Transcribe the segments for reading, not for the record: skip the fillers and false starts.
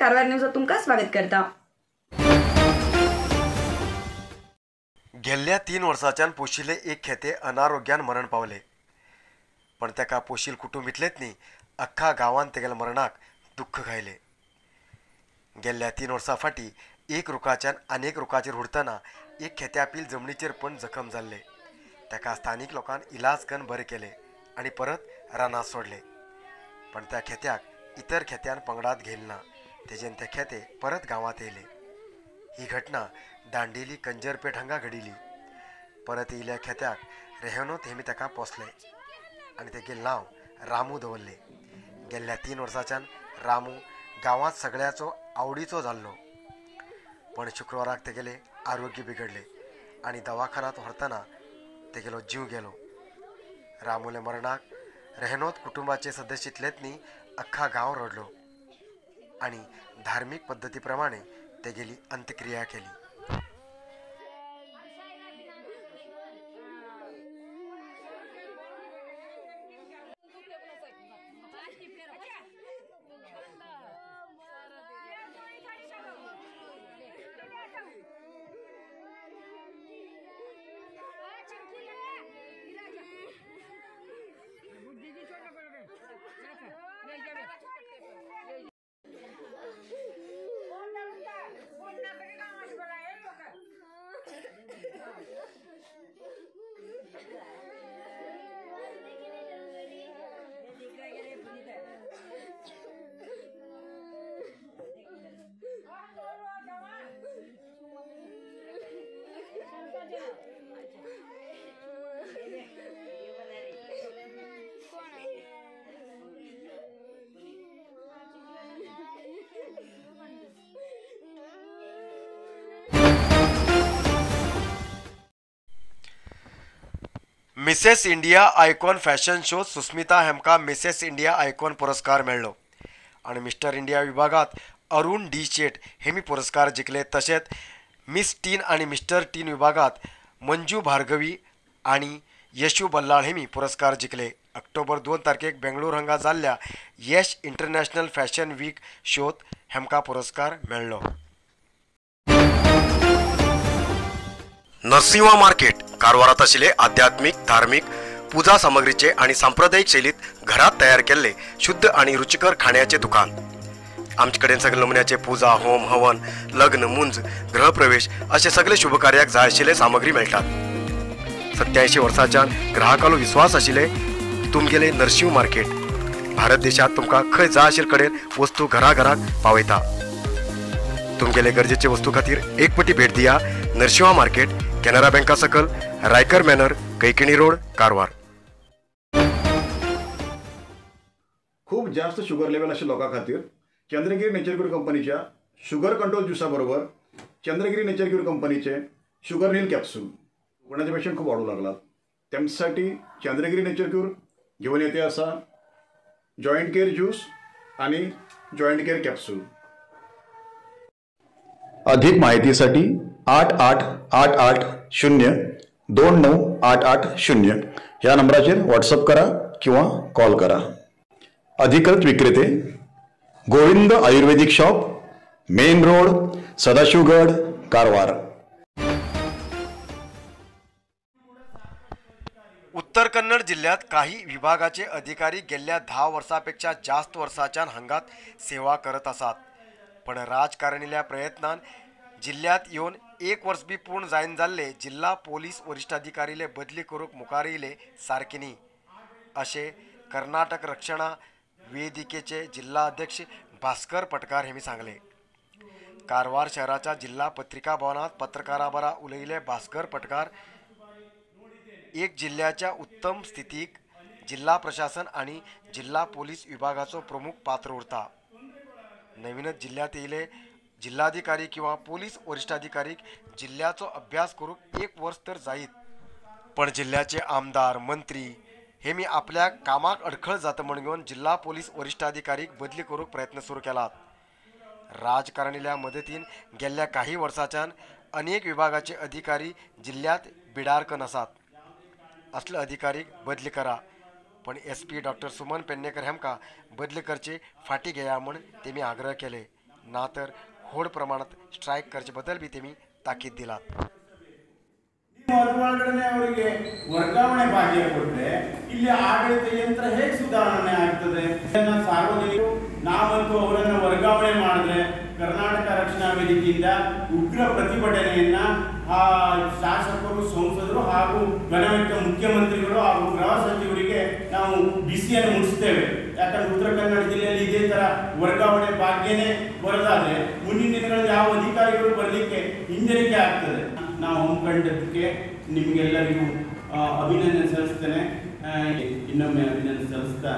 कारवार न्यूजात तुमकां स्वागत करता। गेल्ल्या 3 वर्साच्यान पोशिल्ले एक खेते अनारोग्यान मरण पावले, पण ताका पोशील कुटुंब इतलेंच न्ही अख्खा गांवान तेगेल्या मरणाक दुख्ख घायले। गेल्ल्या 3 वर्सां फाटीं एक रुखाच्यान आनेक रुखाचेर हुडतना एक खेत्या पील जमनीचेर पण जखम जाल्ले। ताका स्थानीक लोकान इलाज करून बरें केले आनी परत रानांत सोडले, पण त्या खेत्याक इतर खेत्यान पंगडात घेयलें ना। तेजेन ते खेते परत गांवांत येयले। ही घटना दांडेली कंजरपेठ हांगा घडिल्ली। परत येयल्या खेत्याक रेहनोत हेमी ताका पोसले आनी तेगेलें नांव रामू दवरले। गेल्ल्या 3 वर्सांच्यान रामू गांवांत सगळ्याचो आवडीचो जाल्लो, पण शुक्रवाराक तेगेले आरोग्य बिगडले आनी दवाखान्यांत व्हरतना तेगेलो जीव गेलो। रामूले मरणाक रेहनोत कुटुंबाचे सदस्य इतलेच न्ही अख्खा गांव रडलो आनी धार्मीक पद्दती प्रमाणे तेगेली अंत्यक्रिया केली। Mrs India icon fashion show Susmita हेमका Mrs India icon पुरस्कार मेळ्ळो आनी मिस्टर इंडिया विभागात अरुण डी शेट हेमी पुरस्कार जिखले। तशेंच मिस टीन आनी मिस्टर टीन विभागात मंजू भार्गवी आनी यशू बल्लाळ हेमी पुरस्कार जिखले। ऑक्टोबर 2 तारखेक बेंगळूर हांगा जाल्ल्या यश इंटरनॅशनल फॅशन वीक शोत हेमका पुरस्कार मेळ्ळो। नरसिंहा मार्केट कारवारात आशिल्ले आध्यात्मिक धार्मिक पूजा सामग्रीचे आणि सांप्रदायिक शैलीत घरात तयार केल्ले शुद्ध आणि रुचिकर खाण्याचे दुकान। आमचे कडेन सगळे नमुन्याचे पूजा, होम, हवन, लग्न, मुंज, गृहप्रवेश असे सगळे शुभकार्याक जाय आशिल्ले सामग्री मेळटात। 87 वर्सांच्यान ग्राहकालो विश्वास आशिल्ले तुमगेले नरसिंह मार्केट भारत देशात तुमकां खंय जाय आशिल्ले कडेन वस्तू घराघराक पावयता। तुमगेले गरजेचे वस्तू खातीर एक पटी भेट दिया नरसिंहा मार्केट, केनरा बँका सकल, रायकर मॅनर, कैकिणी रोड, कारवार। खूप जास्त शुगर लेवल अशा लोकां खातीर चंद्रगिरी नेचर क्यूर कंपनीच्या शुगर कंट्रोल ज्युसा बरोबर चंद्रगिरी नेचर क्यूर कंपनीचे शुगर नील कॅप्सूल कोणाचे पेशंट खूप वाढू लागलात त्यांच्यासाठी चंद्रगिरी नेचर क्यूर घेऊन येते असा जॉईंट केअर ज्यूस आणि जॉईंट केअर कॅप्सूल। अधिक माहितीसाठी 8 8 8 8 0 2 9 8 8 0 या नंबराचेर व्हॉट्सअप करा किंवा कॉल करा। अधिकृत विक्रेते Govind Ayurvedic shop, main road, Sadashivgad, Karwar. Uttar Kannada जिल्ह्यात काही विभागाचे अधिकारी गेल्या 10 वर्सांपेक्षा जास्त वर्सांच्यान हांगात सेवा करत आसात, पण राजकारणील्या प्रयत्नान जिल्ह्यात येवन 1 वर्स बी पूर्ण जायन जाल्ले जिल्हा पोलीस वरिष्ठाधिकारीले बदली करूंक मुखार येयले सारके न्ही, अशें कर्नाटक रक्षणा वेदिकेचे जिल्हा अध्यक्ष भास्कर पटकार हेमी सांगले। कारवार शहराच्या जिल्हा पत्रिका भवनात पत्रकारां बरा उलयले भास्कर पटकार एक जिल्ह्याच्या उत्तम स्थितीक जिल्हा प्रशासन आणि जिल्हा पोलीस विभागाचो प्रमुख पात्र उरता। नवीनच जिल्ह्यात येयले जिल्हाधिकारी किंवा पोलीस वरिष्ठाधिकारीक जिल्ह्याचो अभ्यास करूंक 1 वर्स तर जायत, पण जिल्ह्याचे आमदार मंत्री हे मी आपल्या कामाक अडखळ जाता म्हण घेवन जिल्हा पोलीस वरिष्ठाधिकारीक बदली करूंक प्रयत्न सुरू केलात। राजकारणील्या मदतीन गेल्ल्या काही वर्सांच्यान अनेक विभागाचे अधिकारी जिल्ह्यात बिडारकन आसात, असले अधिकारीक बदली करा, पण S P doctor Suman Pednekar हेमका बदली करचे फाटी घेया म्हण तेमी आग्रह केले। ना तर व्हड प्रमाणात स्ट्रायक करचे बद्दल बी तेमी ताकीद दिलात. ಅದರೊಳಗಡೆ ಅವರಿಗೆ ವರ್ಗಾವಣೆ ಭಾಗ್ಯ ಕೊಟ್ಟರೆ ಇಲ್ಲಿ ಆಡಳಿತ ಯಂತ್ರ ಹೇಗೆ ಸುಧಾರಣೆ ಆಗ್ತದೆ? ಸಾರ್ವಜನಿಕರು ನಾವಂತೂ ಅವರನ್ನು ವರ್ಗಾವಣೆ ಮಾಡಿದ್ರೆ ಕರ್ನಾಟಕ ರಕ್ಷಣಾ ವೇದಿಕೆಯಿಂದ ಉಗ್ರ ಪ್ರತಿಭಟನೆಯನ್ನ ಆ ಶಾಸಕರು, ಸಂಸದರು ಹಾಗೂ ಗಣವ್ಯಕ್ತ ಮುಖ್ಯಮಂತ್ರಿಗಳು ಹಾಗೂ ಗೃಹ ಸಚಿವರಿಗೆ ನಾವು ಬಿಸಿಯನ್ನು ಮುಟ್ಟಿಸ್ತೇವೆ. ಯಾಕಂದ್ರೆ ಉತ್ತರ ಕನ್ನಡ ಜಿಲ್ಲೆಯಲ್ಲಿ ಇದೇ ತರ ವರ್ಗಾವಣೆ ಭಾಗ್ಯನೇ ಬರೋದಾದ್ರೆ ಮುಂದಿನ ದಿನಗಳಲ್ಲಿ ಯಾವ ಅಧಿಕಾರಿಗಳು ಬರಲಿಕ್ಕೆ ಹಿಂಜರಿಕೆ ಆಗ್ತದೆ. ನಾವು ಹಮ್ಮಿಕೊಂಡಿದ್ದಕ್ಕೆ ನಿಮಗೆಲ್ಲರಿಗೂ ಅಭಿನಂದನೆ ಸಲ್ಲಿಸ್ತೇನೆ. ಇನ್ನೊಮ್ಮೆ ಅಭಿನಂದನೆ ಸಲ್ಲಿಸ್ತಾ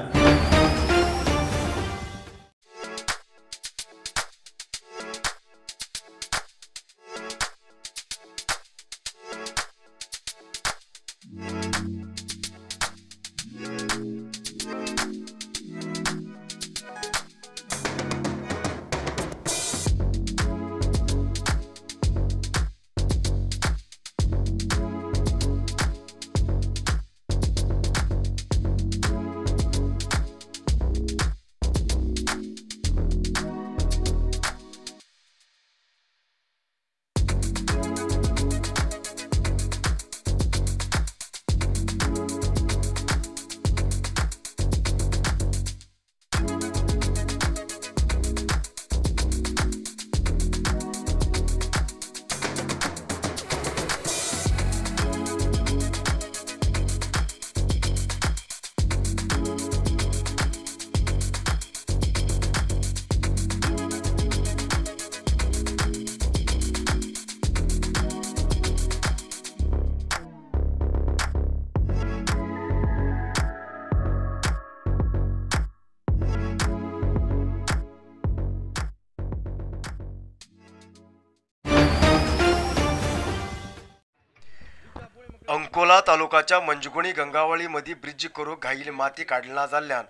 अंकोला तालुकाच्या मंजगुणी गंगावळी मदी ब्रिज करूंक घायिल्ली माती काडना जाल्ल्यान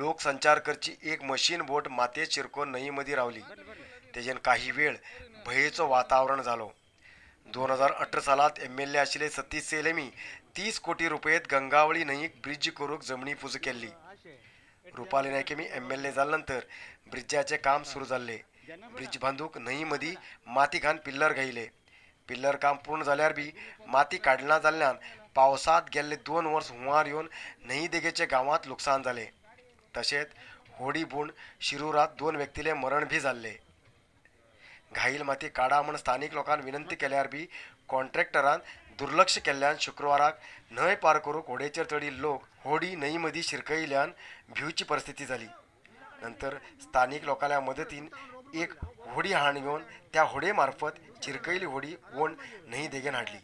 लोक संचार करची एक मशीन बोट मातयेंत शिरकोवन न्हंये मदीं रावली. तेजेन काही वेळ भंयेचो वातावरण जालो. 2018 सालांत एमएलए आशिल्ले सतीश सेलेमी 30 कोटी रुपयेत गंगावळी न्हंयेक ब्रिज करूंक जमनी पुजू केल्ली. रुपाली नायक हेमी एमएलए जाले नंतर ब्रिजाचें काम सुरू जाल्लें. ब्रिज बांदूंक न्हंये मदीं माती घालून पिल्लर घायले. पिल्लर काम पूर्ण जाल्यार बी माती काडना जाल्ल्यान पावसांत गेल्ले 2 वर्स हुंवार येवन न्हंये देगेच्या गांवांत लुकसाण जालें. तशेंच होडी बुण शिरूरात 2 व्यक्तीले मरण बी जाल्लें. घाईल माती काडा म्हूण स्थानीक लोकांक विनंती केल्यार बी कॉन्ट्रॅक्टरान दुर्लक्ष केल्ल्यान शुक्रवाराक न्हंय पार करूंक होडयेचेर चडिल्ले लोक होडी न्हंये मदीं शिरकयिल्ल्यान भिवची परिस्थिती जाली. नंतर स्थानीक लोकांल्या मदतीन एक होडी हाण घेवन त्या होडये मार्फत चिरकयली होडी ओण न्हंये देगेन हाडली.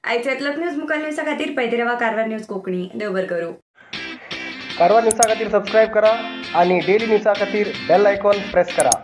आयच्यातलो न्यूज मुखार न्यूजा खातीर पळयत रावा कारवार न्यूज कोंकणी. देव बरें करूं. कारवार न्यूजा खातीर सबस्क्रायब करा आणि डेली न्यूजा खातीर बेल आयकॉन प्रेस करा.